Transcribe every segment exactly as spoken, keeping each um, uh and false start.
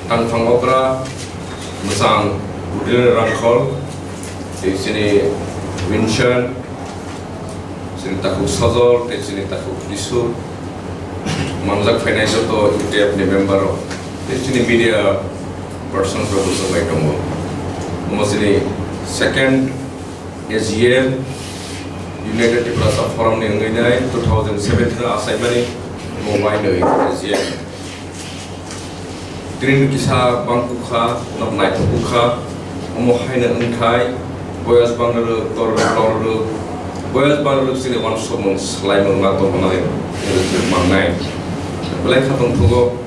Tangphang okra, mwchang Udil Rangkhol, tei chini Vincent, chini takhuk Sojol, tei chini takhuk Kisu, manjak phainai joto U T F ni member rok, tei chini media persons rok bo chwng bai tongo. Omo chini second A G M, United Tiprasa Forum ni wngwi nai two thousand seventeen o achaimani omo wainwi A G M. Tini kisa bangkukha, nok naithokukha, omo haino wngthai, boyas bangrwrwk, torrwk, torrwk, boyas bangrwrwk chini uansukmung swlaimung ma tongmanai, mangnai. Belai kha tongthogo,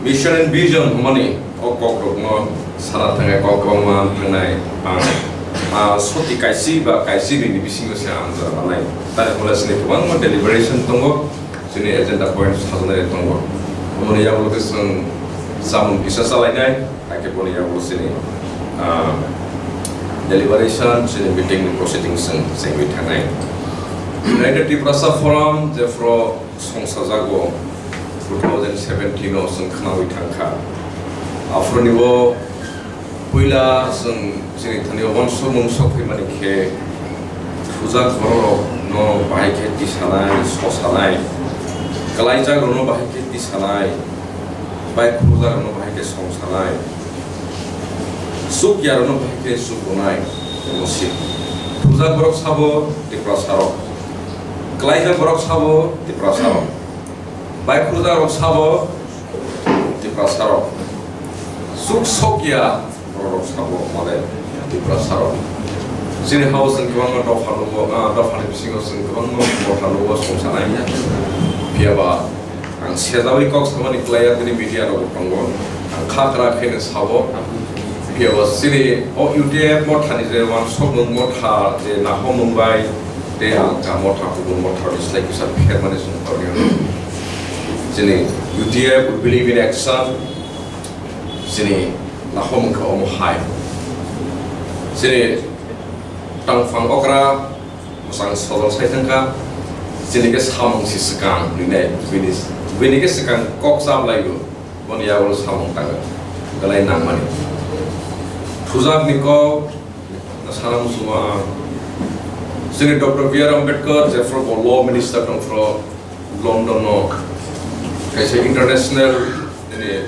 mission and vision hwnmani o kokrokno sana thangwi kok kwbangma thangnai, ah, ah, soti kaisi ba kaisi bini bisingo se ang jora manai. Tani hwnle chini kwbangma deliberation tongo. Chini agenda point sajwnai tongo. Omoni yagulo khe chwng chamung kisa chalainai, hakhe boni yagulo chini, ah, deliberation, chini meeting ni proceedings chwng chengwi thangnai. United Tiprasa Forum jephru songsajago two thousand seventeen o chwng khnawi thangkha. Aphuruni o Puila chwng chini thani o uansukmung sok phaimani khe, thujak bororokno bahai khe tisanai, sosanai, kwlaijakrokno bahai khe tisanai, bai khurjakno bahai khe songsanai, chukyarokno bahai khe chukrunai, omo se. Thujak borok sabo Tiprasarok, kwlaijak borok sabo Tiprasarok. Bai khurjakrok sabo Tiprasarok. Suk sokya bororok sabo male Tiprasarok. Chini hao chwng kwbangma dopha nugo, ah, dophani bisingo chwng kwbangma motha nugo songsanai. Phiyaba ang sejawi kok samani kwlaiya tini media rok tongo. Ang kha kwrak khe sabo. Phiyaba chini o U T F mothani je uansukmung motha je nahomung bai tei ang ka motha kubun motha ni slai kisa phermani chwng Chini U T F, we believe in action. Chini nahom wngkha omo hai. Chini tangphang okra mwchang sojol sai thangkha. Chini khe samung si swkang hinwi nai. Bini, bini khe swkang kok chablaigo. Boni yago samung tangwi belai nangmani. Thujakni kok sana muchungo ang. Chini Doctor B R Ambedkar jephru bo law minister tongphru London o kaisa international, nini,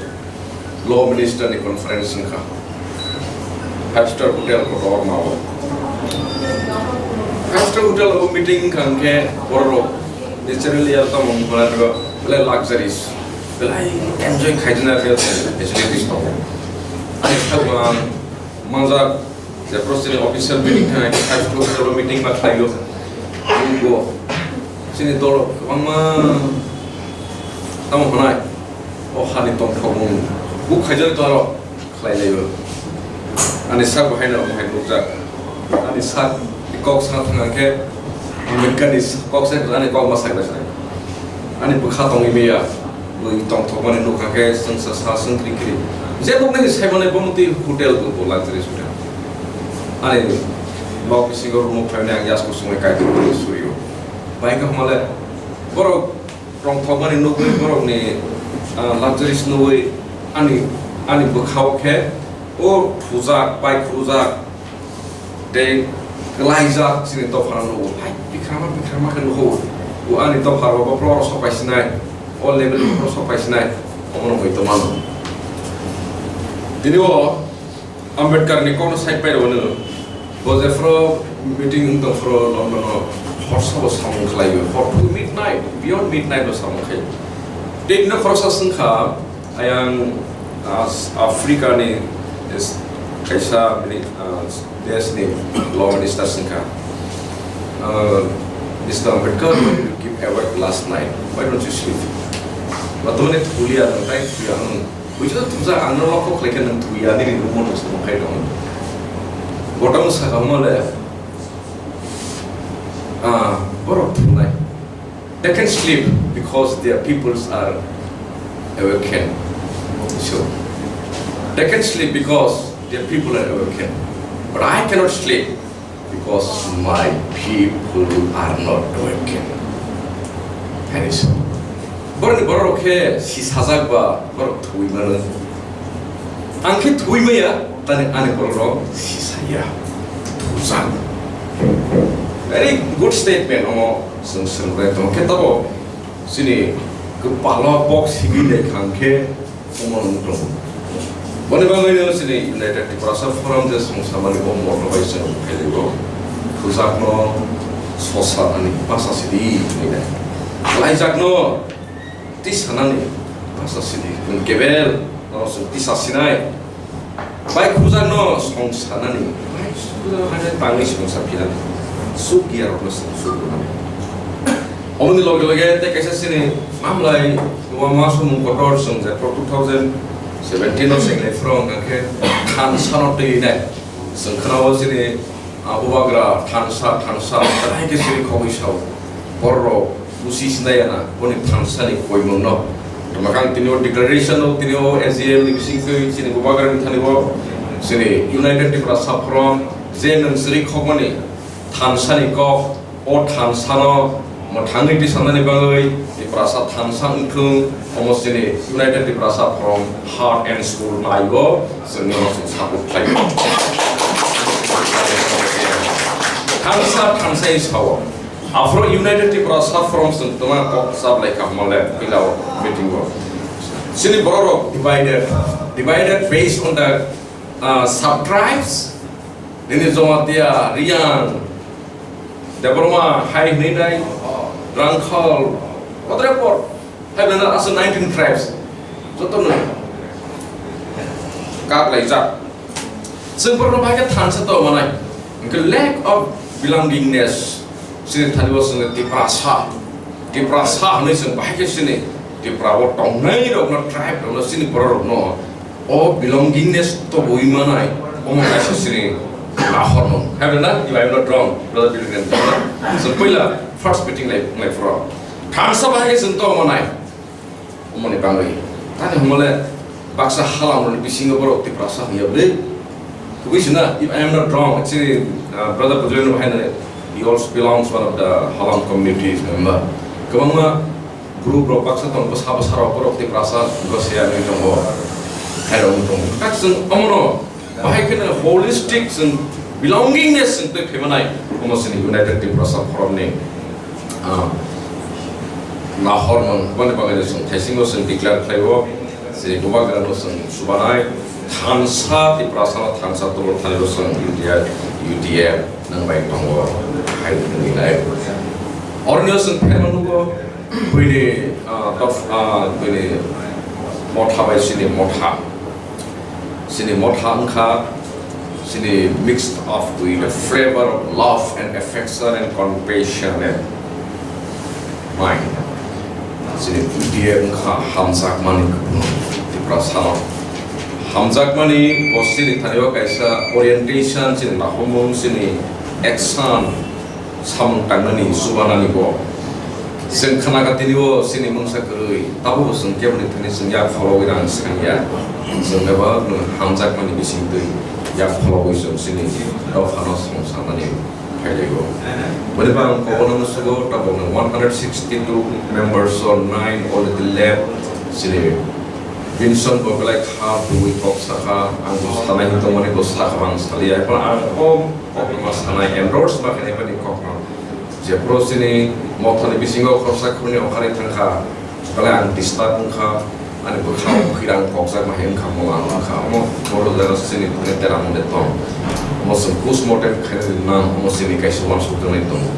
law minister ni conference wngkha. Five star hotel kotor ma o. Five star hotel o meeting wngkha hwnkhe borok naturally ar tamo wngkha belai luxuries, belai enjoy khaijana facilities tongo. Ani sabo ang manjak. Jephru chini official meeting thang, five star hotel o meeting ma khlaio. Bo chini dolo kwbangma tamo hwnai, o hani tongthokmung buk khaijak to aro khlai laio. Ani sak bo haino omo hai nukjak. Ani sak ni kok sa thang khe, Ambedkar ni kok sa ani kok ma sak bai sai. Ani bwkha tongwi maya. Bui tongthokmani nukha khe chwngsa sa chwng kri kri. Je nuknani saimane bo mutwi hotel bo luxury hotel. Ani nok bisingo room o phaimani ang yasku songwi kaitor kaitor surio. Bai khe hwnmale borok tongthokmani nugwi borokni, ah, luxuries nugwi ani, ani bwkhao khe o thujak, bai khurujak, tei kwlaijak chini dophano nugo. Hai, bikrama, bikrama khe nugo. O ani dopha rok, o floor o sok pai sinai, o level o sok pai sinai, omono hoi to mano. Tini o Ambedkar ni kokno side pai rwno, bo jephru meeting wng tongphru London o hor sabo samung khlaio, hor thwi midnight, beyond midnight o samung khai. Tei bini khoroksa swngkha, ayang, ah, Africa ni is-, kaisa bini, ah, Desh ni law minister singkha, uh, Mister Ambedkar, why did you keep awake last night? Why don't you sleep? Ba tomani thulia nang tai thuya ang. Bujo thuja ang no loko khlai khe nang thuya nini room no song khai dong. Bottom saka mole. Ah, borok thunai. They can sleep because their peoples are awakened. So, they can sleep because their people are awakened. But I cannot sleep because my people are not awakened. Hani so. Borok ni borok khe si sajak ba borok thwi mano. Ang khe thwi maya, tani ani borok rok sisaya. Thujak. Very good statement omo chwng swrwngbai tongo. Khe tabo chini kwpalo bok simi lai kha hwnkhe omo wng tongo. Boni bagwi no chini United Tiprasa Forum je songsamani bo moto bai chwng phailaibo. Thujakno sosa ani basa sidi hinwi nai. Laijakno tisanani basa sidi. Kebel no chwng tisa sinai. Bai khujakno songsanani, bai khujakno hai tangwi songsa philani, suk ya rokno song suk rwnani. Omoni loge loge tei kaisa chini mamlai wama sumung kotor chwng je two thousand seventeen o chwng le phrwng hwnkhe thansa no twi nai. Chwng khwnao chini, ah, bubagra thansa, thansa, hai khe chini khogwi sao. Borok busi sinai ya na, boni thansa ni koimung no. Tamo kang tini o declaration o, tini o A G M ni bising twi chini bubagra ni thani o, chini United Tiprasa Forum, je nwng chwri khokmani thansa ni kok, o thansa no mwthangwi tisanani bagwi Tiprasa thansa wngthung, omo chini United Tiprasa Forum heart and soul nai o, chwng no chwng support khlai o. Thansa, thansa i sao. Aphuru United Tiprasa Forum chwng twma kok chaplai kha hwnle pilao meeting o. Chini borok rok divided, divided based on the, uh, sub-tribes. Nini Jamatia, Reang, Debbarma, hai hwnwi nai, Rangkhal, whatever. Hai bwlai no aswk nineteen tribes, joto no kak laijak. Chwng borok no bahai khe thansa to manai. Hwnkhe lack of belongingness. Chini thani o chwng Tiprasa, Tiprasa hwnwi chwng bahai khe chini Tipra o tongnai rok no, tribe rok no, chini borok rok no o belongingness tobwi manai, omo kaisa chini nahormung. Hai bwlai na, if I am not wrong, brother Billy Graham, chwng puila first meeting lai, lai phuru. Thansa bahai khe chwng to manai. Omoni bagwi. Tani hwnmale baksa halamrokni bisingo borok Tiprasa hwnwi bwlwi. Kubui sina, if I am not wrong, actually, uh, brother Bujolino bahai no, he also belongs one of the Halam community member. Kwbangma group rok baksa tongo, bwsa bwsa rok borok Tiprasa gosia wngwi tongo. Hai rok wngwi tongo. Kaisa chwng omono Bahai kheno holistic chwng belongingness chwng twi phaimanai, omo chini United Tiprasa Forum ni, ah, nahormung boni bagwi chwng thaisingo chwng declare khlaibo, je bubagrano chwng chubanai, thansa Tiprasano thansa tubur thani bo chwng U T I, U T F nang bai tongo hai wngwi nai. Oroni chwng phaima nugo, buini, ah, top, ah, buini motha bai chini motha. Chini motha wngkha, chini mixed up with the flavor of love and affection and compassionate mind. Chini buddhi wngkha hamjakmani kupulung Tiprasano. Hamjakmani bo chini thani o kaisa orientation, chini nahormung, chini action, samung tangnani, chubanani bo. Chwng khna kha tini o chini mungsa kwrwi, tabukbo chwng keboni thani chwng yak phologwi rang sangya. Chwng eba nwng hamjakmani bisingtwi yak phologwi chwng chini dophano songsanani phailaigo. Boni bagwi ang kobono musugo, tabukno one hundred sixty-two members o nine already left. Chini Vincent bo belai kha, bui kok sakha, ang bo sanai hinwi tongmani bo sakha, ang saliya. Ekhon ang o kokrwma sanai, endorse ma khainai bani kokrwma. Jephuru chini mothani bisingo khoroksa khoroknwi ongkhorwi thangkha, belai ang disturb wngkha, ani bwkhao phirang kokjakma hai wngkha, molang wngkha, omo bodo jaga chini thani tera mode tong. Omo chwng post mortem khainani nang, omo chini kaisa uansuk tongnai tongo.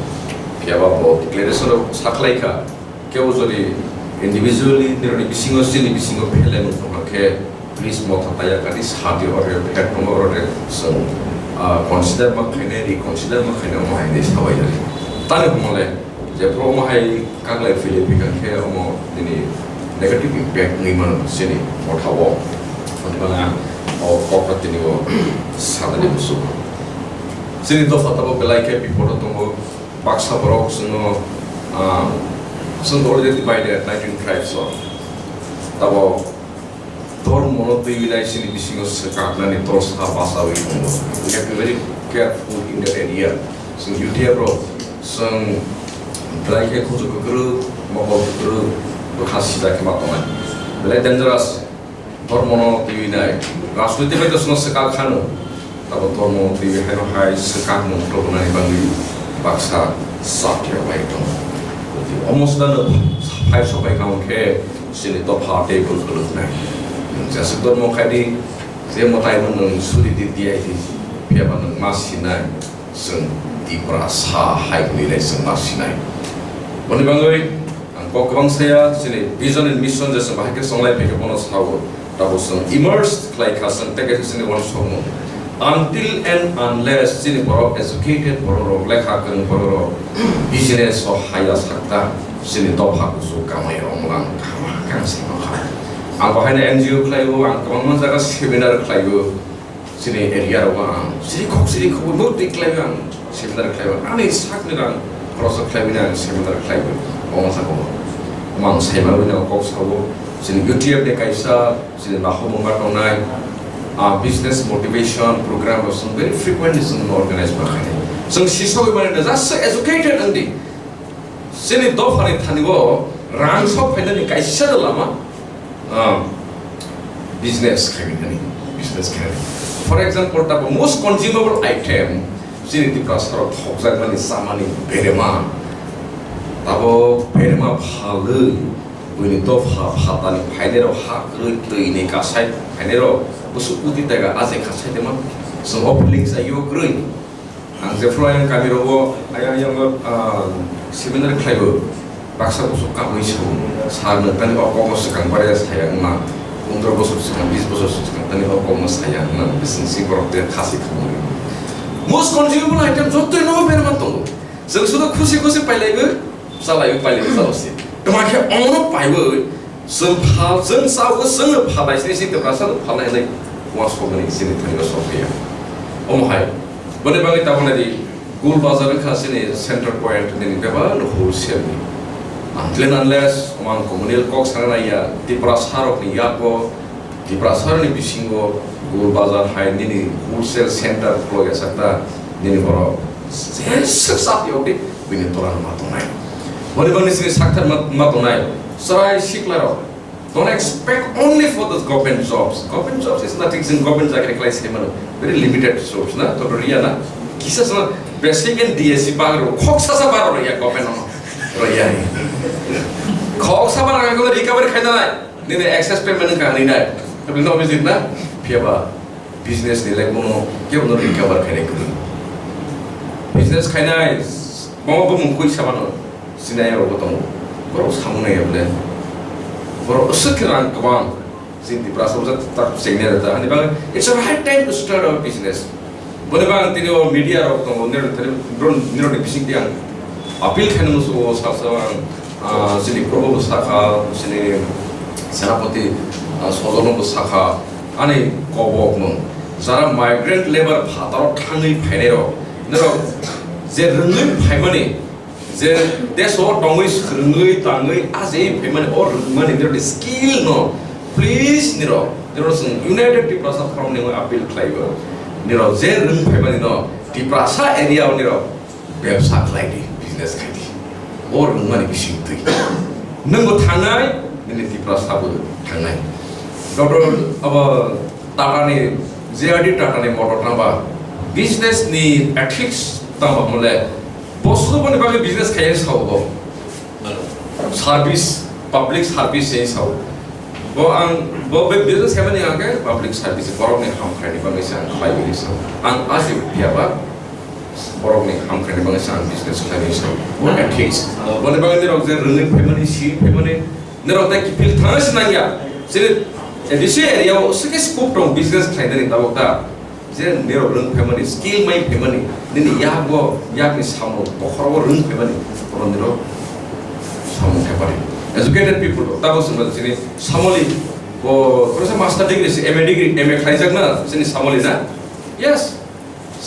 Phiyaba bo declaration rok sakhlaikha, kebo jodi individually nirokni bisingo, chini bisingo phelenwi tongkha khe, please motha taya kadi sati oro phet tongo, oro chwng, ah, consider ma khainai, reconsider ma khainai, omo hai hinwi sabai jani. Tani hwnmale, jephuru omo hai kaklai philwi phikha khe omo nini negative impact wngwi mano chini motha o. Hwnwi mano ang o kokno tini o sanani muchungo. Chini dopha tabuk belai khe biphodo tongo. Baksa borok chwngno, ah, chwng already divided nineteen tribes o. Tabuk dhormono twiwi nai chini bisingo swkaknani torsa bachaui tongo. We have to be very careful in that area. Chwng U T F rok, chwng belai khe kuchuk kwkrwk, mokol kwkrwk, bwkha sida khe ma tongnai. Belai dangerous. Dhormono twiwi nai, rajnoitik bai to chwngno swkak khano, tabo dhormono twiwi haino hai swkakmung rwgwnani bagwi baksa chapya bai tongo. Omo swkangno phai sopai kha hwn khe chini dopha teibo kwlwknai. Nwng jeswk dhormo khai di, je mwtaino nwng suri di, di ai di, phiyaba nwng ma sinai, chwng Tiprasa hai hwnwi nai chwng ma sinai. Boni bagwi ang kok kwbang saya, chini vision and mission je chwng bahai khe chonglai phaikhe bono sao. Tabo chwng immerse khlai kha chwng tei kaisa chini uansukmung. Until and unless chini borok educated borok rok, lekha kwrwng borok rok business o haya sakta, chini dopha kuchuk kamai rok wnglang kha, kang se nokha. Ang bahaino N G O khlai o, ang kwbangma jaga seminar khlai o. Chini area rogo ang siri khok siri khok no twi khlai ang seminar khlai ang ani sakni rang khorosa khlai bini ang seminar khlai o ma saka o mang sai ma bini kok sabo chini U T F ni kaisa chini nahomung ma tongnai a business motivation program rok song very frequently song organize ma khai song sisok mani just educated ang di. Chini dophani thani o rang sok phainani kaisa lama, ah, business khainani, business khainani. For example, tabo most consumable item, chini Tiprasa rok thokjakmani chamani berema. Tabo berema phalwi, buini dopha phatani phainai rok ha kwrwi twi ni kasai phainai rok, busu kuti tega aje kasai dema, chwng o feelings ayo kwrwi. Ang jephru ayang kami rogo, ayang, ayang, ah, seminar khlaibo, baksa bosok kabui sabo, sir no tani o kokno swkang bare saya wngma, pondro bosor swkang, bis bosor swkang tani o kokno saya wngma, bising si borok de khasi thangwi. Most consumable item joto no berma tongo. Chwng sudo khusi khusi pailaibo, chalaibo, pailaibo, chalo si. Tama khe ono paibo, Chwng pha, chwng chao, chwng phalai sini si Tiprasa no phalai hinwi uansukmani chini thani o sokphiya. Omo hai, boni bagwi tabuk nai di, Gul Bazar wngkha chini center point nini bebak no wholesale ni. Until and unless omo ang communal kok sana naiya, Tiprasa rok ni yago, Tiprasa rok ni bisingo Gul Bazar hai nini wholesale center khulok ya sakta nini borok jeswk chap yok di, bini tola no ma tongnai. Boni bagwi chini sakthar ma, ma tongnai, chwrai sikla rok. Don't expect only for the government jobs. Government jobs is nothing, chwng government chakri khlai se mano. Very limited source na, to riya na. Kisa sama basic and D S C bag ro, khok sasa bag ro ya government no. Ro ya ni. Khok sasa bag ro recovery khai na nai. Nini excess payment ka ni nai. To no visit na. Phiya ba business ni lai bono kebo no recover khai nai kwrwi. Business khai nai, bomo bumung khui sama no. Sinai rok bo tongo. Borok samung nai ya bole. Borok aswk khe rang kwbang. Chini Tiprasa bo tak chengnai rok ta. Ani bagwi, it's a right time to start our business. Boni bagwi tini o media rok tongo, nirok, nirok, nirok ni bising tiang appeal khaina musugo, sa, sa, ang, ah, chini Probo bo sakha, chini Senapati, ah, Sojol bo sakha, ani kobok mung. Jara migrant labour phataro thangwi phainai rok, nirok je rwngwi phaimani, je deso tongwi swrwngwi tangwi ajei phaimani o rwngmani nirokni skill no please nirok, nirok chwng United Tiprasa Forum ni appeal khlaiwi nirok je rwng phaimani no Tiprasa area o nirok bebsa khlai di, business khai di, o rwngmani bising twi nwngbo thangnai, nini Tiprasa bo thangnai. Doctor abo Tata ni, J R D Tata ni motor tangba business ni ethics tangba mole. Bo sudo boni bagwi business khai sao bo. Service, public service se sao. Bo ang, bo be business khai mani ang ke public service, borok ni ham khai ni bagwi se ang khlai bini sao. Ang asi phiya ba borok ni ham khai ni bagwi se ang business khai ni sao. Bo ethics. Boni bagwi nirok je rwngwi phaimani, si phaimani, nirok tai kiphil thangna se nangya. Chini A D C area o swkhe scope tong business khlainani tabok ta. Je nirok rwng phaimani, skill mai phaimani, nini yak bo, yakni samung bokhorogo rwng phaimani, bono nirok samung khaipari. Educated people, tabok chwngno chini samoli, bo, professor master degree, M A degree, M A khlaijak na, chini samoli na? Yes.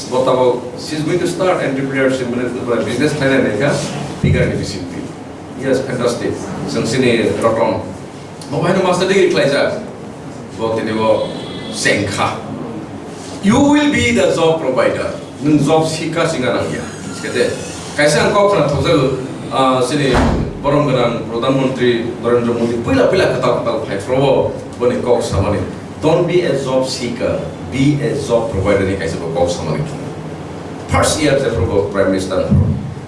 Bo tabok, she is going to start entrepreneurship, mane, business khlainai naikha, bigger ni bisingtwi. Yes, fantastic. Chwng chini Roton. Bo bahai no master degree khlaijak. Bo tini bo chengkha. You will be the job provider. Nwng job sikha singa nangya. Skete. Kaisa ang kok khna thokjago. Ah, chini borom gwnang Pradhan Mantri Narendra Modi puila puila kwtal kwtal phai phrobo. Boni kok samani, "Don't be a job seeker, be a job provider" ni kaisa bo kok samani khe. First year jephru bo Prime Minister,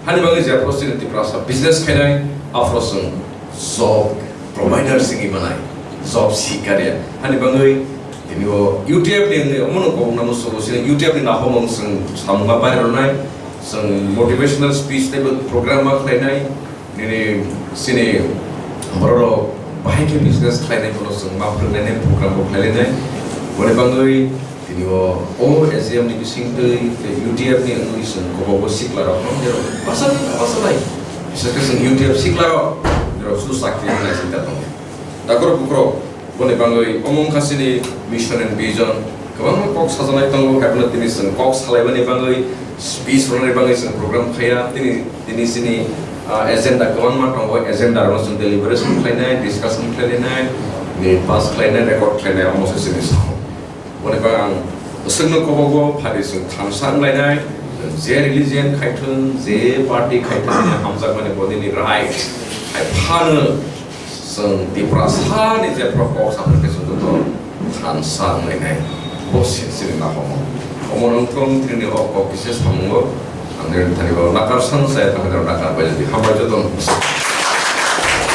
hani bagwi jephru chini Tiprasa business khainai, aphuru chwng job provider singwi manai, job seeker ya. Hani bagwi tini o U T F ni wngwi omono kok namo sobo sini U T F ni nahomung chwng samungma pairwnai, chwng motivational speech teibo program ma khlainai, nini sini bororok bahai khe business khlainai bono chwng ma phwrwngnainai program bo khlailainai. Boni bagwi tini o, o A G M ni bisingtwi tei U T F ni wngwi chwng kobogo siklarokno jerok basa basa lai. Bisingtwi chwng U T F siklarok jerok su chakri wngnai singta tongo. Takhorok bukhorok boni bagwi omo wngkha chini mission and vision. Kwbangma kok sajaknai tongo, haiphano tini chwng kok salaimani bagwi, speech rwnani bagwi chwng program khaiya. Tini, tini chini, ah, agenda kwbangma tongo, agenda rokno chwng deliberation khlainai, discussion khlainai, ni pass khlainai, record khlainai, omo se chini samung. Boni bagwi ang bwswkno kobogo phari chwng thansa wnglainai, je religion khaithwng, je party khaithwng, hamjakmani bodini right, hai phano chwng Tiprasani jephru kok saphuru khe chwng joto thansa wnglainai. Bo se chini nahomo. Omo wngthung tini o kok kisa samungo, ang nini thani bo nakar san saya, thani bo nakar bai jadi. Hambai jotono.